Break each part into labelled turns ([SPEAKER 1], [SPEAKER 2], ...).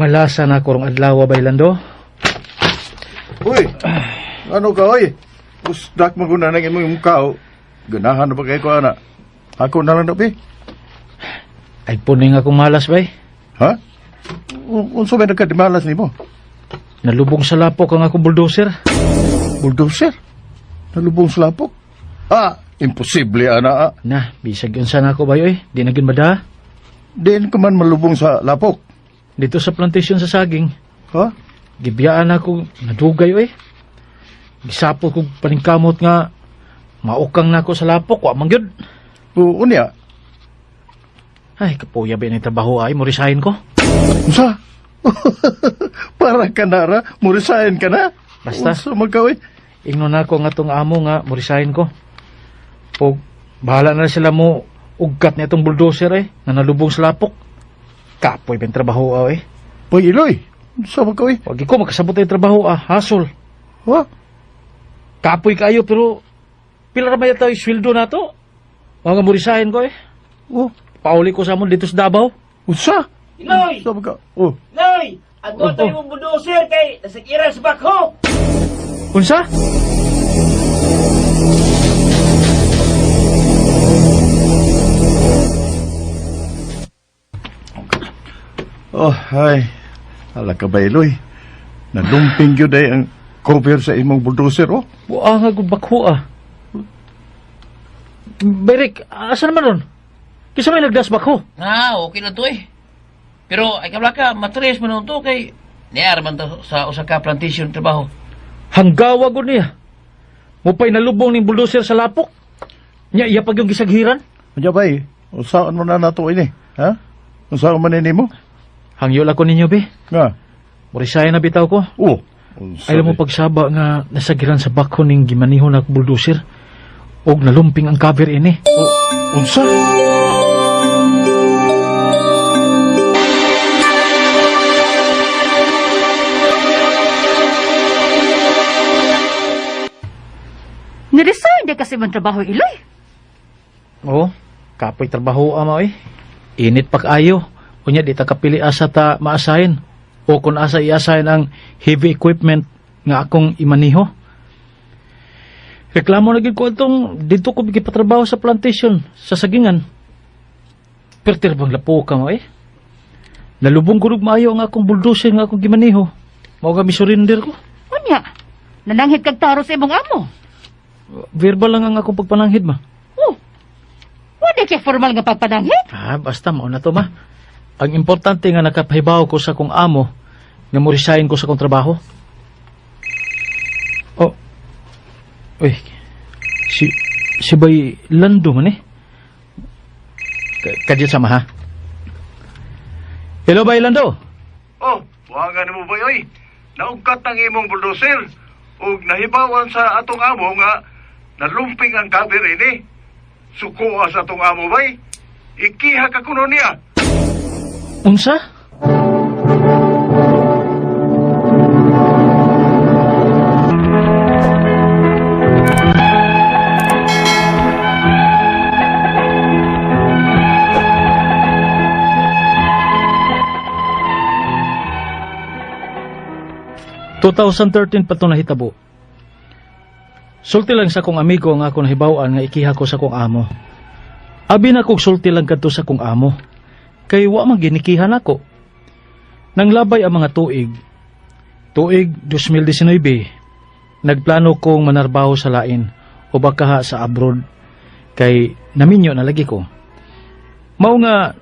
[SPEAKER 1] Malasa na ko rong adlaw bailando.
[SPEAKER 2] Uy, ano ka, oy? Usdak mo na nang imong mukha. Ganahan na ba kayo ko, ana? Ako na lang na, bi.
[SPEAKER 1] Ay puning akong malas bay.
[SPEAKER 2] Ha? Unsa may nagkadimalas nimo?
[SPEAKER 1] Nalubong sa lapok ang akong bulldozer.
[SPEAKER 2] Bulldozer? Nalubong sa lapok? Ah, imposible, ana. Ah.
[SPEAKER 1] Na, bisag unsa na ako bay oy, di na gyud mada.
[SPEAKER 2] Diin ka man malubong sa lapok.
[SPEAKER 1] Dito sa plantation sa saging,
[SPEAKER 2] Ha?
[SPEAKER 1] gibiyaan ako nadugay oy. Gisapot kog paningkamot nga maukang nako sa lapok, wa man gyud.
[SPEAKER 2] O, unya.
[SPEAKER 1] Ay, kapuya ba ni trabaho ay mo resign ko.
[SPEAKER 2] Unsa? Para ka na ra, mo resign ka na.
[SPEAKER 1] Basta.
[SPEAKER 2] Unsa man ka, oy?
[SPEAKER 1] Ingnon nako nga tong amo nga mo resign ko. O bahala na sila mo ugkat ni atong bulldozer eh, nga nalubong sa lapok. Kapoy ba yung trabaho ah, eh.
[SPEAKER 2] Boy, Iloy. Unsa man ka, oy?
[SPEAKER 1] Wag ko makasabot ay trabaho ah, hasol.
[SPEAKER 2] Ha?
[SPEAKER 1] Kapoy kayo pero pila ra ba yata yung sweldo nato? Mga mo resign ko eh.
[SPEAKER 2] Oh,
[SPEAKER 1] Pauli ko sa amon dito sa Davao.
[SPEAKER 2] unsa?
[SPEAKER 3] Iloy!
[SPEAKER 2] Unsa man ka? Oh,
[SPEAKER 3] Iloy! Ang
[SPEAKER 1] Oh,
[SPEAKER 3] oh, imong bulldozer kay nasakiran sa bakho!
[SPEAKER 1] Unsa?
[SPEAKER 2] Oh, ay. Ala ka ba, Iloy? Nalumping yun ay ang cover sa imong bulldozer, oh.
[SPEAKER 1] Buang nga gud bakho ah. Berik, asa naman ron? Kisa may nagdas bakho.
[SPEAKER 4] Ah, okay na to eh. Pero ay kabla ka, matres man nun to kay niar man to sa usa ka plantation trabaho.
[SPEAKER 1] Hanggawa gud niya. Mupay nalubong ning bulldozer sa lapok. Nya iya pag yung gisaghiran.
[SPEAKER 2] Unya ba, eh? Unsaon mo na nato ini? Ha? Unsaon man ini mo?
[SPEAKER 1] Hangyo lang ko ninyo be.
[SPEAKER 2] Nga.
[SPEAKER 1] Moresign na bitaw ko.
[SPEAKER 2] Oh. Unsa
[SPEAKER 1] Ayaw mo
[SPEAKER 2] di?
[SPEAKER 1] pagsaba nga nasagiran sa bakho ning gimaniho na bulldozer. Og nalumping ang cover ini.
[SPEAKER 2] Oh, unsa?
[SPEAKER 5] Niresign di kasi man trabaho Iloy.
[SPEAKER 1] Oo, kapoy trabaho ama eh. Init pa kaayo. Unya di ta kapili asa ta maasahin o kung asa iasahin ang heavy equipment nga akong imaniho. Reklamo na gid ko atong didto ko gipatrabaho sa plantation sa sagingan. Pertir bang lapo ka mo eh. Nalubong gurug maayo ang akong bulldozer nga akong gimaniho. Mao ka misurrender ko.
[SPEAKER 5] Unya, nananghid kag taro sa imong amo.
[SPEAKER 1] Verbal lang ang akong pagpananghid ma.
[SPEAKER 5] Oh, wala kay formal nga pagpananghid.
[SPEAKER 1] Ah, basta mao na to ma. Ang importante nga nakapahibaw ko sa akong amo nga mo resign ko sa akong trabaho. Oh. Uy. Si Bay Lando man eh. Kadyo sama ha. Hello Bay Lando.
[SPEAKER 2] Oh, buhangan mo ba, oy? Naugkat ang imong bulldozer. Ug nahibawan sa atong amo nga nalumping ang cover ini. Sukoa sa atong amo, bay. Ikiha ka kuno niya.
[SPEAKER 1] Unsa? ...2013 pa ito nahitabo. Sulti lang sa akong amigo ang ako nahibaw-an nga ikiha ko sa akong amo. Abi na kog sulti lang kadto sa akong amo. Kay wa man ginikihan nako. Nanglabay ang mga tuig. Tuig 2019, nagplano kong manarbaho sa lain o baka ha sa abroad kay naminyo na lagi ko. Mao nga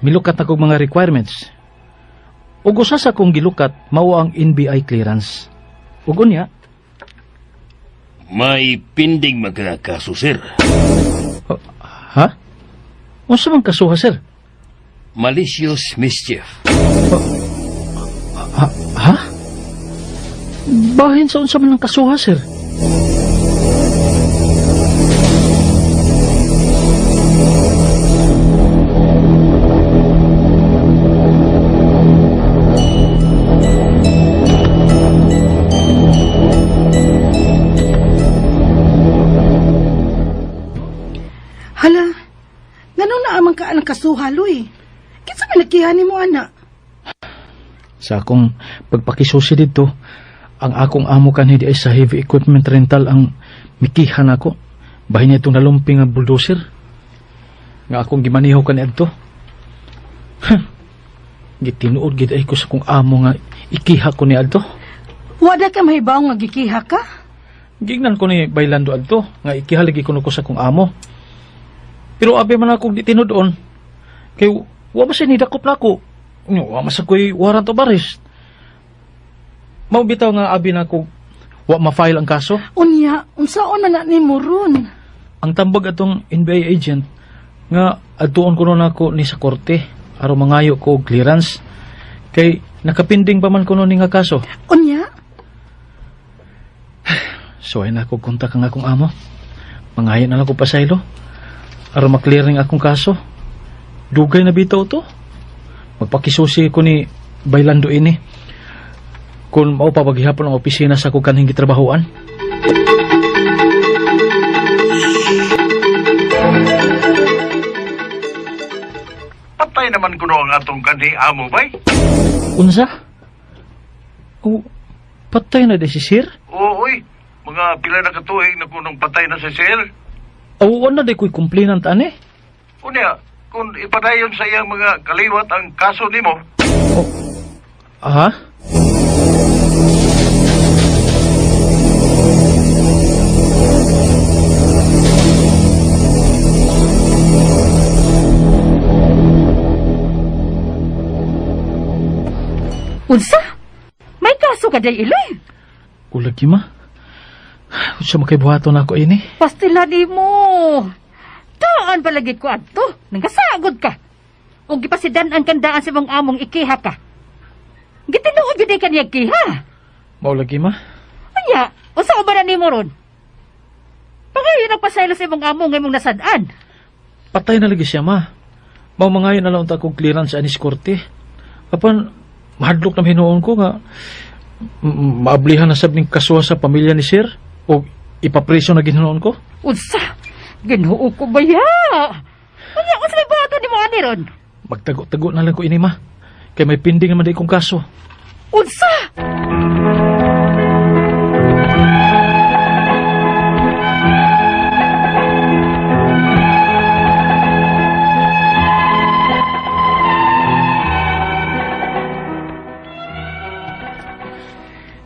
[SPEAKER 1] milukat na kog mga requirements. Ug usa sa akong gilukat mao ang NBI clearance. Ug unya,
[SPEAKER 4] May pinding magkakaso, sir.
[SPEAKER 1] Ha? Unsa man kasuha, sir?
[SPEAKER 4] Malicious mischief.
[SPEAKER 1] Ha? Ha? Bahin sa unsa man ang kasuha, sir?
[SPEAKER 6] Hala, ngano na amang ka ang kasuha, Luy? Kinsa man nagkiha nimo ana?
[SPEAKER 1] Sa akong pagpakisusi dito, ang akong amo kanhi di ay sa heavy equipment rental ang mikihan ako. Bahin niya itong nalumping nga bulldozer. Nga akong gimaniho kani adto. Huh. Gitinuod gid ay ko sa akong amo nga ikiha ko ni adto.
[SPEAKER 6] Wala ka mahibaw nga gikiha ka?
[SPEAKER 1] Gignan ko ni Bailando adto nga ikiha lagi kuno ko sa akong amo. Pero abi man akong di tinuod-on. Kay wa man siya nidakop nako. Wa man sa ko'y warrant of arrest. Mao bitaw nga abi nako wa ma-file ang kaso.
[SPEAKER 6] Unya, unsaon man na nimo ron?
[SPEAKER 1] Ang tambag atong NBI agent nga adtuon kuno nako ni sa korte aron mangayo ko og clearance kay nakapinding pa man kuno ni nga kaso.
[SPEAKER 6] Unya,
[SPEAKER 1] So ay nako kontak ang akong amo. Mangayo na lang ko pasaylo aron ma-clear ning akong kaso. Dugay na bitaw to. Magpakisusi ko ni Bailando ini. Kung mao pa paghihapon ang opisina sa akong kanhing gitrabahoan.
[SPEAKER 2] Patay naman kuno ang atong kanhi amo bay.
[SPEAKER 1] Unsa? O, patay na di si sir?
[SPEAKER 2] Oo, oy. Mga pila na katuig na kunong patay na si sir.
[SPEAKER 1] O, na di ko'y complainant ane?
[SPEAKER 2] Unya, kung ipadayon sa iyang mga kaliwat ang kaso nimo,
[SPEAKER 1] Aha?
[SPEAKER 5] Unsa? May kaso ka day, Iloy.
[SPEAKER 1] Ulagi ma. Unsa makay buhaton nako ini?
[SPEAKER 5] Pastila ni mo. Taan palagi ko adto. Nangasagod ka. Ug gipasidan ang kandaan sa mong among ikiha ka. Gitinuod jud ka niya kiha.
[SPEAKER 1] Mao lagi ma.
[SPEAKER 5] Unya, unsa ba na nimo ron? Pangayo nagpasaylo sa imong amo nga imong nasad-an.
[SPEAKER 1] Patay na lagi siya ma. Mao mangayo na lang unta kog clearance anis korte. Apan mahadlok na hinuon ko nga maablihan na sab ning kasuha sa pamilya ni sir o ipapreso na ginuon ko.
[SPEAKER 5] Unsa? Ginoo ko ba ya? Unya, unsa may buhaton nimo ani ron?
[SPEAKER 1] Magtago-tago na lang ko ini ma. Kay may pending naman di kong kaso.
[SPEAKER 5] Unsa?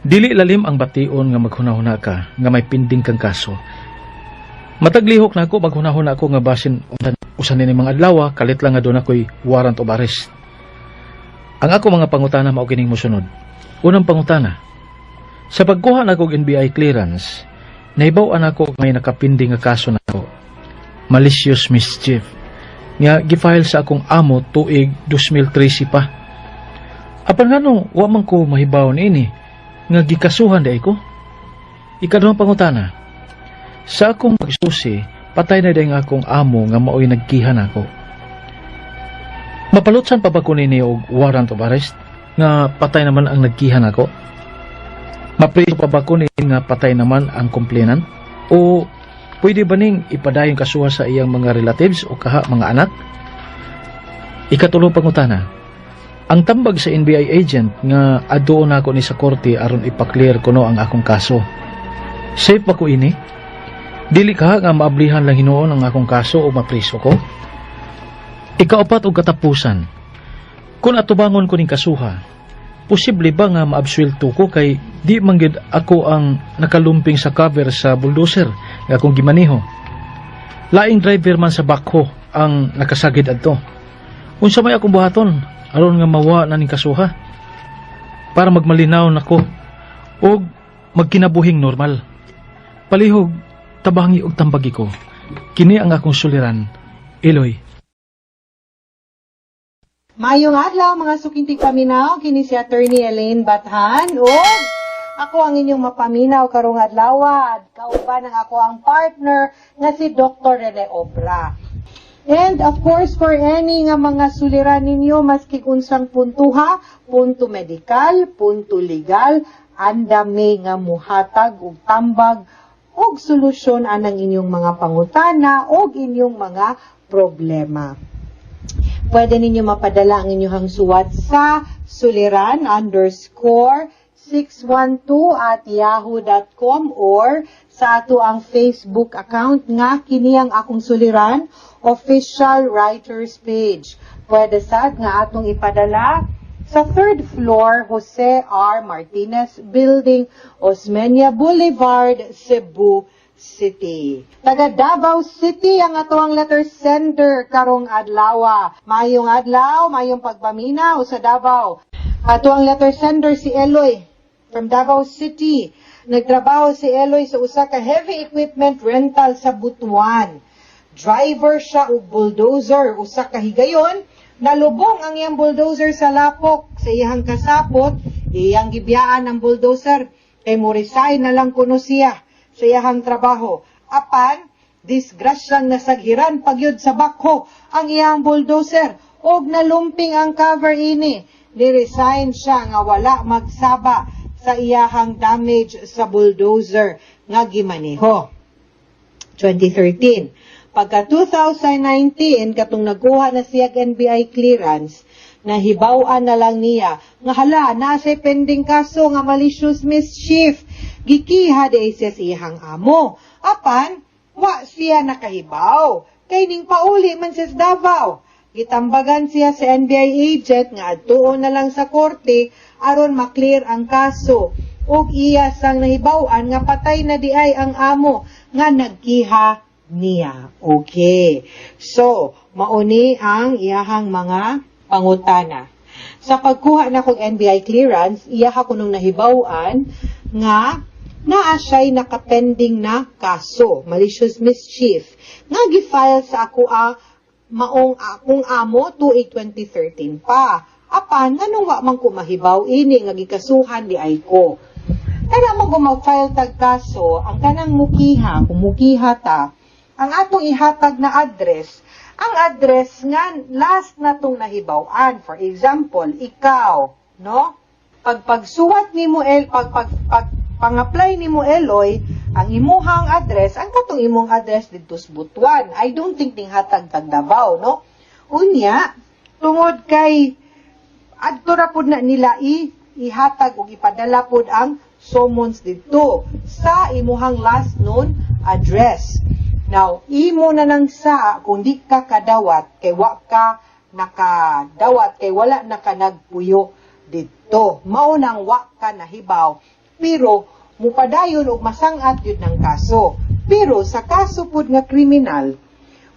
[SPEAKER 1] Dili lalim ang bation nga maghunahuna ka nga may pending kang kaso. Mataglihok na ako maghunahuna ako nga basin usan ni mga adlaw kalit lang nga doon ako'y warrant of arrest. Ang ako mga pangutana mao kining mosunod. Unang pangutana. Sa pagkuha nako og NBI clearance, nahibaw-an ako may nakapinding nga kaso nako. Malicious mischief nga gifile sa akong amo tuig 2013 pa. Apan ngano wa man ko mahibaw niini nga gikasuhan diay ko. Ikaduhang pangutana. Sa akong pagsusi, patay na diay ang akong amo nga maoy nagkiha nako. Mapalutsan pa ba ko nini og warrant of arrest nga patay naman ang nagkiha nako? Mapriso pa ba ko nini nga patay naman ang complainant? O pwede ba ning ipadayon kasuha sa iyang mga relatives o kaha mga anak? Ikatulong pangutana. Ang tambag sa NBI agent nga adtuon nako ni sa korte aron ipa-clear kuno ang akong kaso. Safe ba ko ini? Dili ka nga maablihan lang hinuon ang akong kaso o mapriso ko? Ikaapat og katapusan. Kung atubangon ko ning kasuha, posible ba nga maabsuelto ko kay di man gid ako ang nakalumping sa cover sa bulldozer nga akong gimaniho? Laing driver man sa backhoe ang nakasagid adto. Unsa may akong buhaton aron nga mawa na ning kasuha para magmalinaw nako og magkinabuhing normal. Palihog tabangi og tambagi ko. Kini ang akong suliran. Iloy.
[SPEAKER 7] Maayong adlaw mga suking tigpaminaw, kini si Attorney Elaine Bathan ug ako ang inyong mapaminaw karong adlaw. Kauban ang ako ang partner nga si Dr. Rene Obra. And of course, for any nga mga suliran ninyo, maski unsang puntuha, punto medikal, punto legal, andame nga muhatag og tambag og solusyon anang inyong mga pangutana og inyong mga problema. Pwede ninyo mapadala ang inyong suwat sa suliran_612@yahoo.com or sa ato ang Facebook account nga kini ang Akong Suliran Official Writers Page. Pwede sad nga atong ipadala sa third floor, Jose R. Martinez Building, Osmeña Boulevard, Cebu City. Taga Davao City ang ato ang letter sender karong adlaw. Mayong adlaw, mayong pagpaminaw sa Davao. Ato ang letter sender si Eloy from Davao City. Nagtrabaho si Eloy sa usa ka heavy equipment rental sa Butuan. Driver siya og bulldozer. Usa ka higayon, nalubong ang iyang bulldozer sa lapok. Sa iyang kasapot, iyang gibiyaan ang bulldozer kay mo-resign na lang kuno siya sa iyang trabaho. Apan, disgrasyang nasaghiran pagyud sa backhoe ang iyang bulldozer og nalumping ang cover ini. Ni-resign siya nga wala magsaba sa iyahang damage sa bulldozer nga gimaneho. 2013. Pagka 2019, katong nagkuha na siya NBI clearance, nahibaw-an na lang niya nga hala, nasa pending kaso nga malicious mischief. Gikiha di siya sa iyang amo. Apan, wa siya nakahibaw. Kay ning pauli man siya sa Davao. Gitambagan siya sa NBI agent nga adtuon na lang sa korte aron maklear ang kaso. Ug iya sang nahibaw-an nga patay na di ay ang amo nga nagkiha niya. Okay. So, mauni ang iyahang mga pangutana. Sa pagkuha na kog NBI clearance, iya ko nung nahibaw-an nga naa siya'y nakapending na kaso, malicious mischief, nga gi-file sa ako a maong akong amo tuig 2013 pa. Apan, nganong wa man ko mahibaw ini nga gikasuhan di ay ko? Kana mo kung mag-file tag kaso, ang kanang mukiha, kung mukiha ta, ang atong ihatag na address, ang address nga last na tong nahibaw-an. For example, ikaw, no? Pag pagsuwat nimo el pag pag, pag pang-apply nimo, Eloy, ang imuhang address, ang katong imong address didto sa Butuan. I don't think ning hatag tag Davao, no? Unya, tungod kay adto ra pud na nila i ihatag ug ipadala pud ang summons didto sa imuhang last known address. Now, imo na nang sa kung di ka kadawat kay wa ka nakadawat kay wala na ka nagpuyo didto. Mao nang wa ka nahibaw, pero mupadayon og masangat yun ng kaso. Pero sa kaso pud nga kriminal,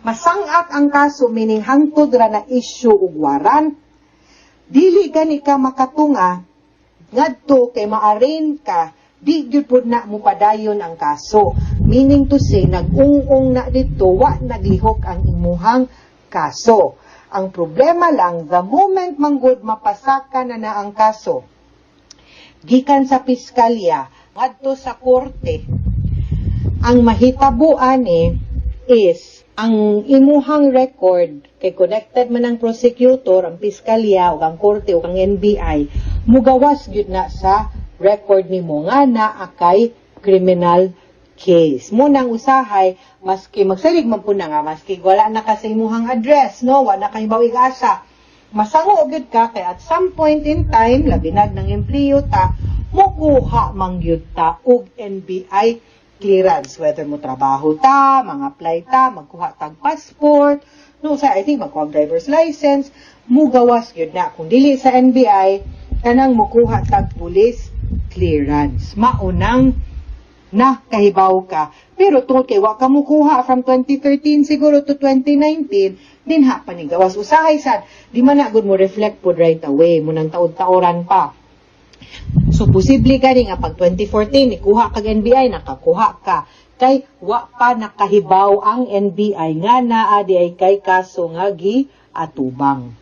[SPEAKER 7] masangat ang kaso meaning hangtod ra na issue og warrant, dili gani ka makatunga ngadto kay ma-arraign ka, di gyud pud na mupadayon ang kaso. Meaning to say, nag-ung-ung na dito, wa naglihok ang imuhang kaso. Ang problema lang, the moment manggod mapasaka na na ang kaso, gikan sa piskalya, ngadto sa korte, ang mahitabo ani is ang imuhang record kay connected man ang prosecutor, ang piskalya ug ang korte ug ang NBI, mugawas gyud na sa record nimo nga naa kay criminal case. Mo nang usahay maski magsalig man po na nga maski wala na ka sa imuhang address, no, wala na kay bawig asa. Masango gyud ka kay at some point in time, labi nag ng empleo ta, mukuha man gyud ta og NBI clearance, whether mo trabaho ta, mga-apply ta, magkuha tag passport, no, sa I think magkuha og driver's license, mugawas gyud na. Kung dili sa NBI, kanang mukuha tag police clearance. Maunang na kahibaw ka. Pero tungod kay wa ka mukuha from 2013 siguro to 2019, dinha pa ni gawas. Usahay sad, di man na gud mo reflect pod right away, mo nang taod-taoran pa. So, posible ka nga pag 2014, nikuha kag NBI, nakakuha ka. Kay, wa pa nakahibaw ang NBI nga naa di ay kay kaso nga gi atubang.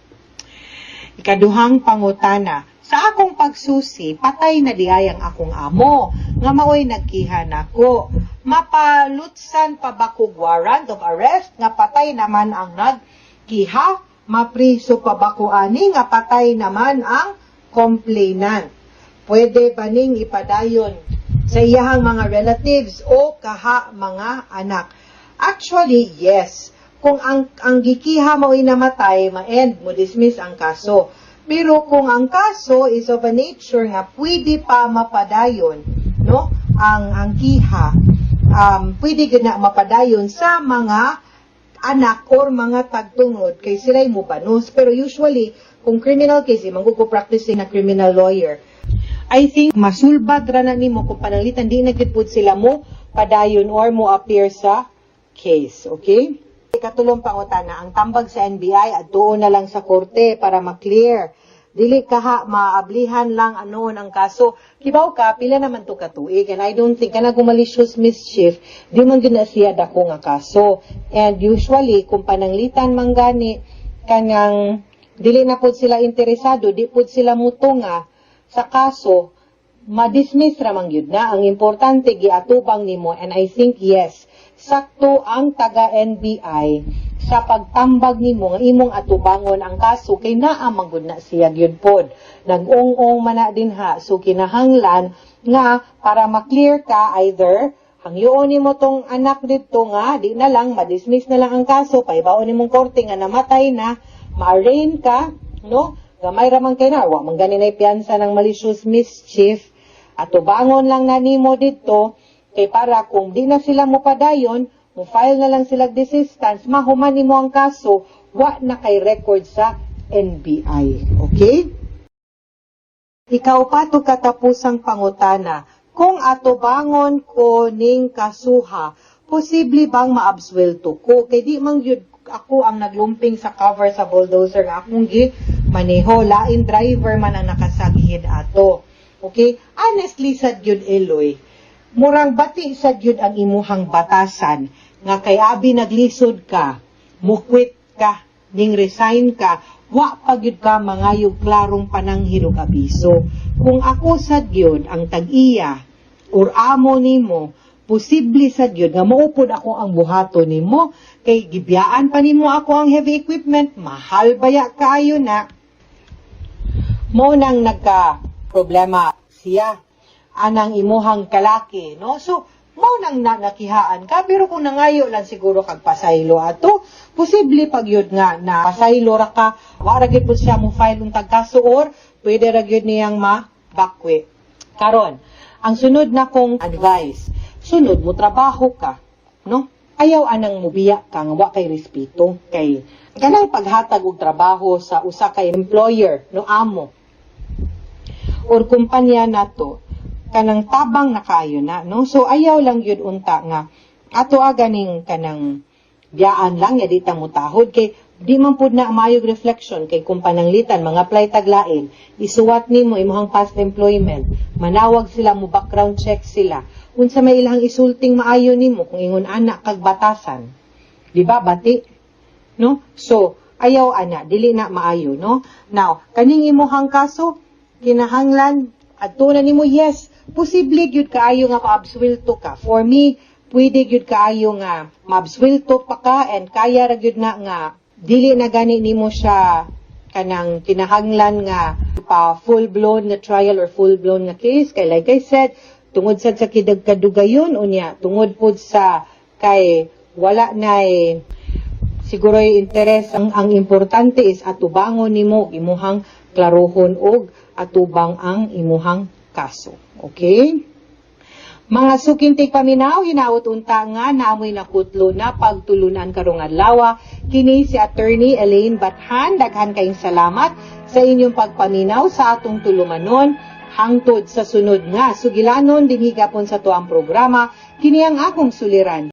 [SPEAKER 7] Ikaduhang pangutana, sa akong pagsusi, patay na di ay ang akong amo, nga maoy nagkiha nako. Mapalutsan pa ba kog warrant of arrest nga patay naman ang nagkiha? Mapriso pa ba ko ani nga patay naman ang complainant? Pwede ba ning ipadayon sa iyahang mga relatives o kaha mga anak? Actually, yes. Kung Kung ang gikiha mo namatay, ma-end mo dismiss ang kaso. Pero kung ang kaso is of a nature nga pwede pa mapadayon, no? Ang kiha pwede gid na mapadayon sa mga anak or mga tagtungod kay sila'y mubanos. Pero usually, kung criminal case, man ko practicing na criminal lawyer, I think masulbad ra na nimo kung pananglitan di na gid pud sila mo padayon or mo appear sa case, okay? Ikatulong pangutana, ang tambag sa NBI adtuon na lang sa korte para ma-clear. Dili kaha maablihan lang anon ang kaso. Kibaw ka, pila naman to katuig, and I don't think kana kung malicious mischief, di man gyud na siya dako nga kaso. And usually kung pananglitan man gani kanang dili na pud sila interesado, di pud sila mutunga sa kaso, ma-dismiss ra man gyud na. Ang importante giatubang nimo, and I think yes, sakto ang taga NBI sa pagtambag nimo nga imong atubangon ang kaso kay naa man gud na siya gyud pod. Nag-ong-ong man na dinha, so kinahanglan nga para ma-clear ka, either hangyoon nimo tong anak didto nga di na lang ma-dismiss na lang ang kaso, pahibaon nimong korte nga namatay na, ma-arraign ka, no? Gamay ra man kay na, wa man gani na piyansa ng malicious mischief. Atubangon lang na nimo didto kay para kung di na sila mo padayon, mo file na lang sila desistance, mahuman nimo ang kaso, wa na kay record sa NBI. Okay? Ikaw pa to katapusang pangutana. Kung atubangon ko ning kasuha, posible bang maabswelto ko? Kay di man gyud ako ang naglumping sa cover sa bulldozer nga akong gi maneho, lain driver man ang nakasaghid ato. Okay? Honestly sad gyud, Eloy, murang bati sad gyud ang imuhang batasan nga kay abi naglisod ka, mukwit ka, ning resign ka, wa pa gyud ka mangayog klarong pananghid ug abiso. Kung ako sad gyud ang tag-iya or amo nimo, posible sad gyud nga moupod ako ang buhaton nimo kay gibiyaan pa nimo ako ang heavy equipment, mahal baya kaayo na. Mo nang nagka problema siya anang imuhang kalaki, no? So mo nang na nakihaan ka, pero kung nangayo lang siguro kag pasaylo ato, posible pag yun nga na pasaylo ra ka, wa ra gyud pud siya mo file untag kaso or pwede ra gyud niyang ma-bakwi. Karon, ang sunod na kong advice, sunod mo trabaho ka, no? Ayaw anang mubiya ka nga wa kay respeto kay kanang paghatag og trabaho sa usa ka employer, no, amo or kumpanya nato, kanang tabang na kaayo na, no? So ayaw lang gyud unta nga ato ganing kanang biyaan lang ya di ta mutahod kay di man pud na maayog reflection kay kung pananglitan mga apply taglain, isuwat nimo imong past employment, manawag sila, mo background check sila, unsa may ilang isulting maayo nimo kung ingon ana kag batasan, di ba? Bati, no? So ayaw ana, dili na maayo, no? Now, kaning imuhang kaso, kinahanglan adto na nimo. Yes, posible gyud kaayo nga maabswelto ka. For me, pwede gyud kaayo nga maabswelto pa ka and kaya ra gyud na nga dili na gani nimo siya kanang kinahanglan nga pa full blown nga trial or full blown nga case kay like I said, tungod sad sa kidag kadugayon, unya tungod pud sa kay wala nay siguro yung interes. Ang importante is atubangon nimo imuhang klarohon og atubang ang imuhang kaso. Okay? Mga suking tigpaminaw, hinaot unta nga naamoy nakutlo na pagtulunan karong adlaw. Kini si Attorney Elaine Bathan. Daghan kayong salamat sa inyong pagpaminaw sa atong tulumanon. Hangtod sa sunod nga sugilanon dinhi gapon sa tuang programa, kini ang akong suliran.